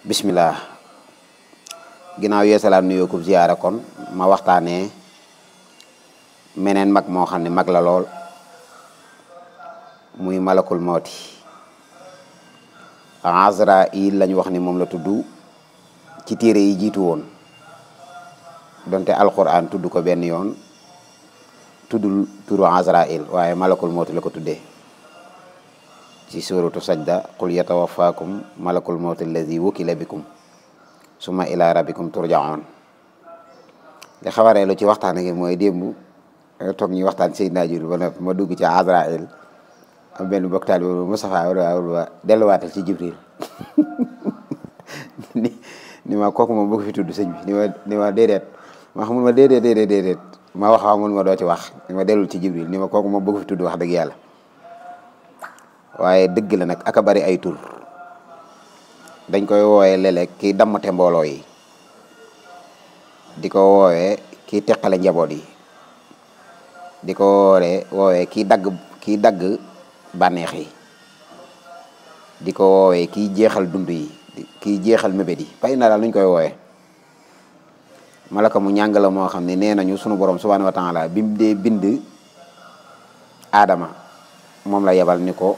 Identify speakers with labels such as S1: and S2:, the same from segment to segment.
S1: bismillah ginnaaw yeesalaat nuyoo ko ziyaara kon ma waxtaanee meneen mag moo xam ne mag la lool muy malakul mawti Azraïl lañu wax ni moom la tudd ci téere yi jiitu woon donte alquran tudd ko benn yoon tuddul turu Azraïl waaye malakul mawti la ko tuddee ci suratu sajda qul yatawaffakum malakul mawti allazi wukila bikum summa ila rabbikum turjaun li xawareelu ci waxtaan gi mooy démb toog ñuy waxtaan Seydina Jibril ba noppi ma dugg ci Azraïl am benn bokk taal bi Moustapha wala delluwaatal ci Jibril ni ma kooku moom bëgg fi tudd sëñ bi ni ma déedéet ma xamul ma déedéet ma wax xamul ma doo ci wax ni ma dellul ci Jibril ni ma kooku moom bëgg fi tudd wax dëgg yàlla waaye dëgg la nag aka bari ay tur dañ koy woowee léeg-léeg kii dammate mbooloo yi di ko woowee kii teqale njaboot yi di ko woowee kii dagg bànneex yi di ko woowee kii jeexal dund yi kii jeexal mébét yi bàyyi na daal nuñ koy woowee malaka mu ñàng la moo xam ne nee nañu sunu borom subhanahu wa taala bi mu dee bind aadama moom la yebal ni ko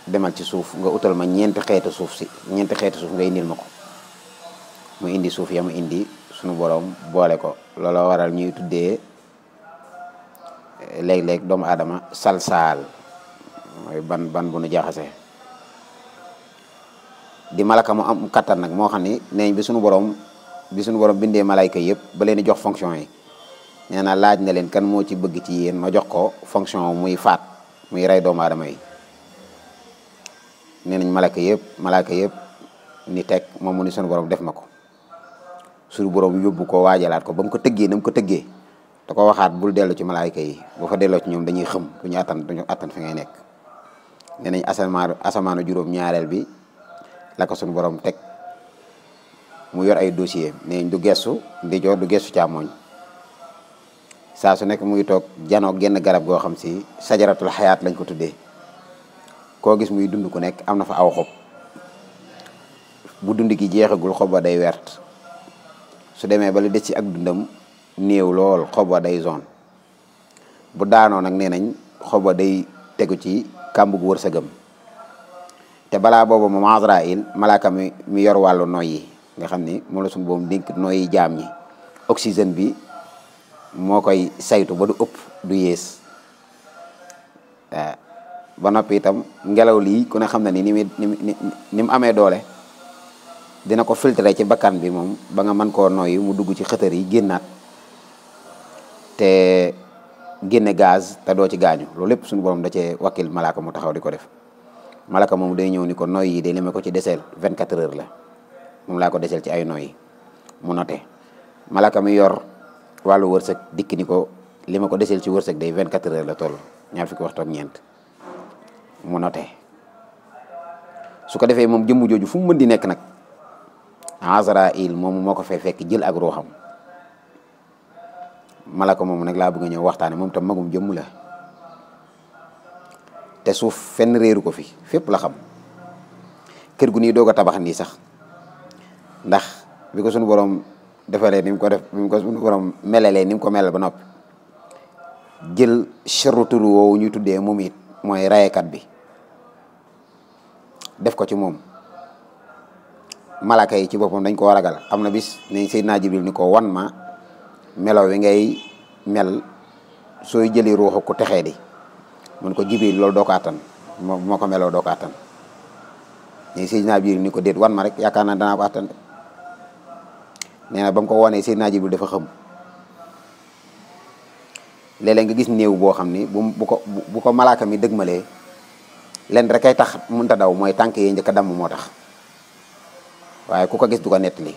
S1: demal ci suuf nga utal ma ñeenti xeetu suuf nga indil ma ko mu indi suuf ya mu indi sunu borom boole ko looloo waral ñuy tuddee léeg-léeg doomu aadama salsaal mooy ban bu nu jaxase di malaka mu am kattan nag moo xam ni neeñ bi sunu borom bindee malayka yëpp ba leen di jox fonction yi nee na laaj na leen kan moo ci bëgg ci yéen ma jox ko fonction muy faat muy rey doomu aadama yi nee nañ malaaka yëpp ni teg moom mu ni sunu borom def ma ko sunu borom yóbbu ko waajalaat ko ba mu ko tëggee na mu ko tëggee da ko waxaat bul dellu ci malaayka yi boo fa delloo ci ñoom dañuy xëm duñu attan fi ngay nekk nee nañ asamaanu juróom ñaareel bi la ko sunu borom teg mu yor ay dossier nee nañ du gestu ndijoor du gestu càmmoñ saa su nekk muy toog janoo genn garab goo xam si sajaratul xayaat lañ ko tuddee koo gis muy dund ku nekk am na fa aw xob bu dund gi jeexagul xob ba day wert su demee ba lu des ci ak dundam néew lool xob ba day zone bu daanoo nag nee nañ xob ba day tegu ci kàmbug wërsëgam te balaa booba moom Azraïl malaaka mi yor wàllu noy yi nga xam ni moom la suñu boobu dénk noyyi jaam ñi oxygène bi moo koy saytu ba du ëpp du yées waaw ba noppi itam ngelaw lii ku ne xam na ni ni mu amee doole dina ko filtrer ci bakkan bi moom ba nga mën koo noyyi mu dugg ci xëtër yi génnaat te génne gaz te doo ci gaañu loolu lépp suñu borom da cee wakkil malaaka mu taxaw di ko def malaaka moom day ñëw ni ko noyyi yi de li ma ko ci deseel 24 heures la moom laa ko deseel ci ay noyyi mu noté malaaka mi yor wàllu wërsëg dikk ni ko li ma ko deseel ci wërsëg day 24 heures la toll ñaar fukki waxtu ak ñeent mu noté su ko defee moom jëmm jooju fu mu mën di nekk nag Azraïl moomu moo ko fay fekk jël ak ruuxam malaka moomu nag laa bëgg a ñëw waxtaane moom tam magum jëmm la te suuf fenn réeru ko fi fépp la xam kër gu nii doog a tabax nii sax ndax bi ko suñu borom defalee ni mu ko def bi ko suñu borom melalee ni mu ko melal ba noppi jël cheru turu woowu ñuy tuddee moom it mooy rayekat bi def ko ci moom malaka yi ci boppam dañ koo ragal am na bis ne Seydina Jibril ni ko wan ma melo wi ngay mel sooy jëli ruuxu ku texee di mun ko Jibril loolu doo ko attan moo ko meloo doo ko attan ne Seydina Jibril ni ko déet wan ma rek yaakaar naa danaa ko attan de nee na ba mu ko wonee Seydina Jibril dafa xam léeg-léeg nga gis néew boo xam ni bu ko malaaka mi dëgmalee len rek ay tax mënta daw mooy tànk yi njëkk a damm moo tax waaye ku ko gis du ko nettali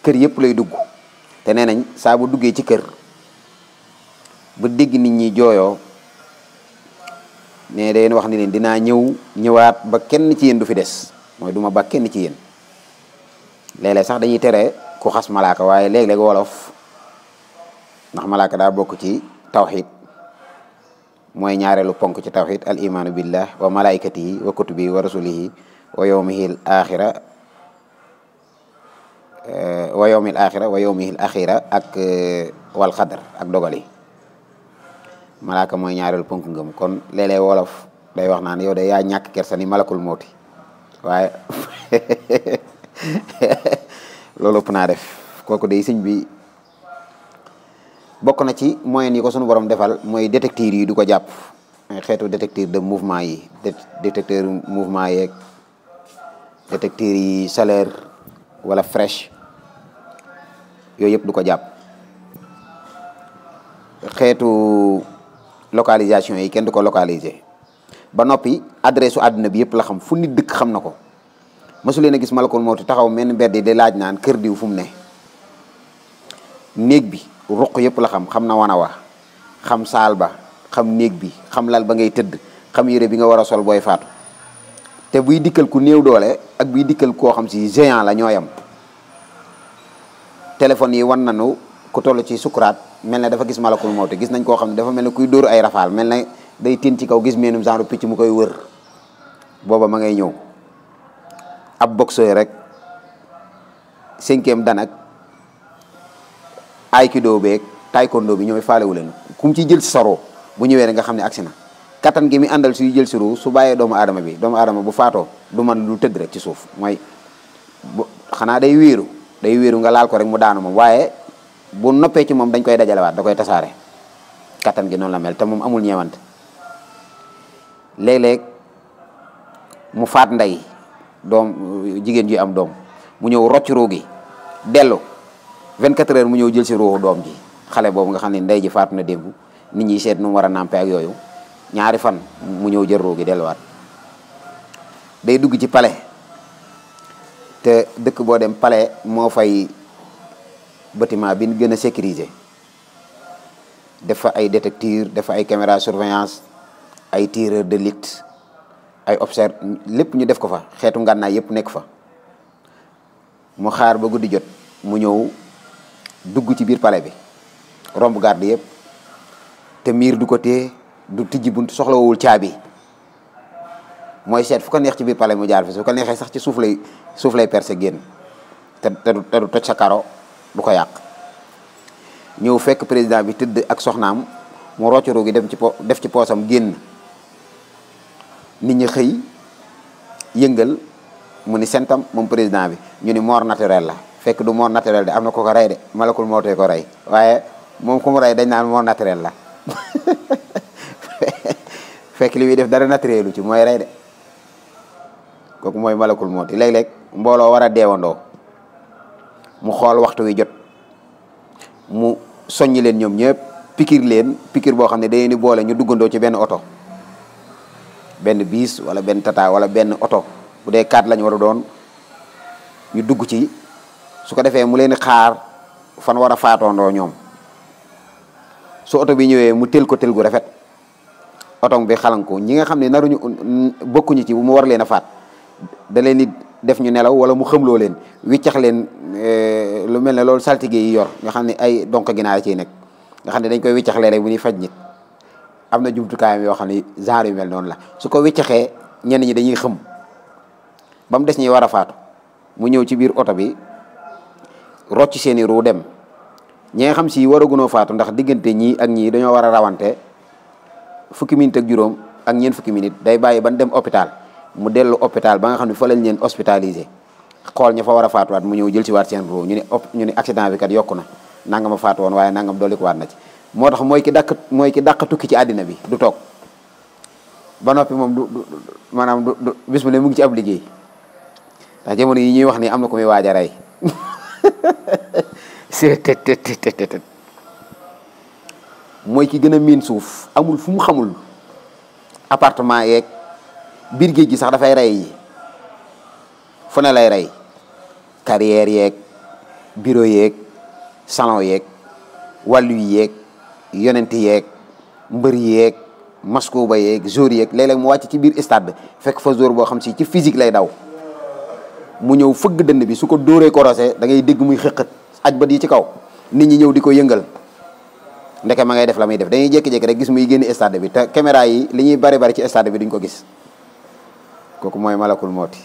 S1: kër yëpp lay dugg te nee nañ saa bu duggee ci kër ba dégg nit ñi jooyoo ne dayen wax ni leen dinaa ñëwaat ba kenn ci yéen du fi des mooy duma ba kenn ci yéen léeg-léeg sax dañuy tere ku xas malaaka waaye léeg-léeg wolof ndax malaaka daa bokk ci tawxid mooy ñaareelu ponk ci tawxid al imaanu billah wa malaikatihi wa kutubihi wa rasulihi wa yawmihil axira wa yawmil axira wa yawmihil axira ak wal xadar ak dogal yi. malaaka mooy ñaareelu ponk ngëm. kon léeg-léeg wolof day wax naan yow de yaa ñàkk kersa ni malakul mooti waaye loolu ëpp naa def. kooku day sëñ bi bokk na ci moyen yi ko sunu borom defal mooy détecteurs yi du ko jàpp xeetu détecteur de mouvement yi détecteur mouvement yeeg détecteurs yi chaleur wala fraîche yooyu yëpp du ko jàpp. xeetu localisation yi kenn du ko localiser ba noppi adresse su àdduna bi yëpp la xam fu nit dëkk xam na ko. mosu leen a gis malakul mawti taxaw menn mbedd yi di laaj naan kër diw fu mu ne. néeg bi ruq yëpp la xam na wana wa xam saal ba xam néeg bi xam lal ba ngay tëdd xam yére bi nga war a sol booy faatu. te buy dikkal ku néew doole ak buy dikkal koo xam si géant la ñooyam. téléphone yi wan nañu ku toll ci sukuraat mel ne dafa gis malakul mawti gis nañ koo xam ne dafa mel ne kuy dóor ay rafaal mel ne day tin ci kaw gis meenum genre picc mu koy wër booba ma ngay ñëw. ab boxeur rek 5e dan ak aikido beeg taekwondo bi ñooy faalewu leen kum ci jël si saroo bu ñëwee rek nga xam ne agsi na. kattan gi mi àndal suy jël si ruu su bàyyee doomu aadama bi doomu aadama bu faatoo du man lu tëdd rek ci suuf mooy xanaa day wéeru nga laal ko rek mu daanu moom waaye bu noppee ci moom dañ koy dajalewaat da koy tasaare. kattan gi noonu la mel te moom amul ñeewant. léeg-léeg mu faat ndey doom jigéen ji am doom mu ñëw rocc ruu gi dellu 24 heures mu ñëw jël si ruuxu doom ji xale boobu nga xam ne ndey ji faatu na démb nit ñi seet nu mu war a nàmpe ak yooyu ñaari fan mu ñëw jël ruu gi delluwaat. day dugg ci palais te dëkk boo dem palais moo fay bâtiment bi gën a sécuriser def fa ay détecteur def fa ay caméra surveillance ay tireur d'élite ay observe lépp ñu def ko fa xeetu ngànnaay yëpp nekk fa. mu xaar ba guddi jot mu ñëw dugg ci biir palais bi romb garde yëpp te miir du ko téye du tijji bunt soxlawul caabi mooy seet fu ko neex ci biir palais mu jaar fi su ko neexee sax ci suuf lay percé génn te du toj sa karo du ko yàq. ñëw fekk président bi tëdd ak soxnaam mu rocc ruu gi def ci poosam génn. nit ñi xëy yëngal mu ni sentam moom président bi ñu ni mort naturelle la fekk du mort naturelle de am na ko rey de malakul mawtee ko rey waaye moom ku mu rey dañ naan mort naturelle la fekk li muy def dara naturelu ci mooy rey de kooku mooy malakul mawti. léeg-léeg mbooloo war a deewandoo mu xool waxtu wi jot mu soññi leen ñoom ñëpp pikir boo xam ne day ni boole ñu duggandoo ci benn oto. benn biis wala benn tata wala benn oto bu dee 4 lañu war a doon ñu dugg ci su ko defee mu leen xaar fan war a faatoondoo ñoom su oto bi ñëwee mu tel ko tel gu rafet oto bi xalanko ñi nga xam ne naruñu bokkuñu ci bu mu war leen a faat da leen di def ñu nelaw wala mu xëmloo leen wiccax leen lu mel ne loolu saltige yi yor nga xam ne ay donk ginaar ciy nekk nga xam ne dañ koy wiccax léeg-léeg bu ñuy faj nit. am na jumtukaayam yoo xam ne genre yu mel noonu la su ko wiccaxee ñenn ñi dañuy xëm ba mu des ñi war a faatu mu ñëw ci biir oto bi rocc seeni ruu dem ñi nga xam si waragunoo faatu ndax diggante ñii ak ñii dañoo war a rawante fukki minute ak juróom ak ñeent fukki minute day bàyyi ban dem hôpital mu dellu hôpital ba nga xam ne fa lañ leen hospitalisé xool ña fa war a faatuwaat mu ñëw jël si waat seen ruu ñu ne accident bi kat yokku na nangam a faatu woon waaye nangam dolli ko waat na ci. moo tax mooy ki dàq tukki ci àddina bi du toog ba noppi moom maanaam bis bu ne mu ngi ci ab liggéey ndax jamono yi ñuy wax ni am na ko muy waaj a rey mooy ki gën a miin suuf amul fu mu xamul appartement yeeg biir géej gi sax dafay rey yi fu ne lay rey carrière yeeg bureau yeeg salon yeeg wàllu yi yeeg yonent yeeg mbër yeeg masko ba yeeg jour yeeg léeg-léeg mu wàcc ci biir stade fekk fa jour boo xam si ci physique lay daw mu ñëw fëgg dënd bi su ko dóoree korosé da ngay dégg muy xëqat aj ba di ci kaw nit ñi ñëw di ko yëngal ndeke ma ngay def la muy def dañuy jékki-jékki rek gis muy génn stade bi te caméra yi li ñuy bari ci stade bi duñ ko gis kooku mooy malakul mooti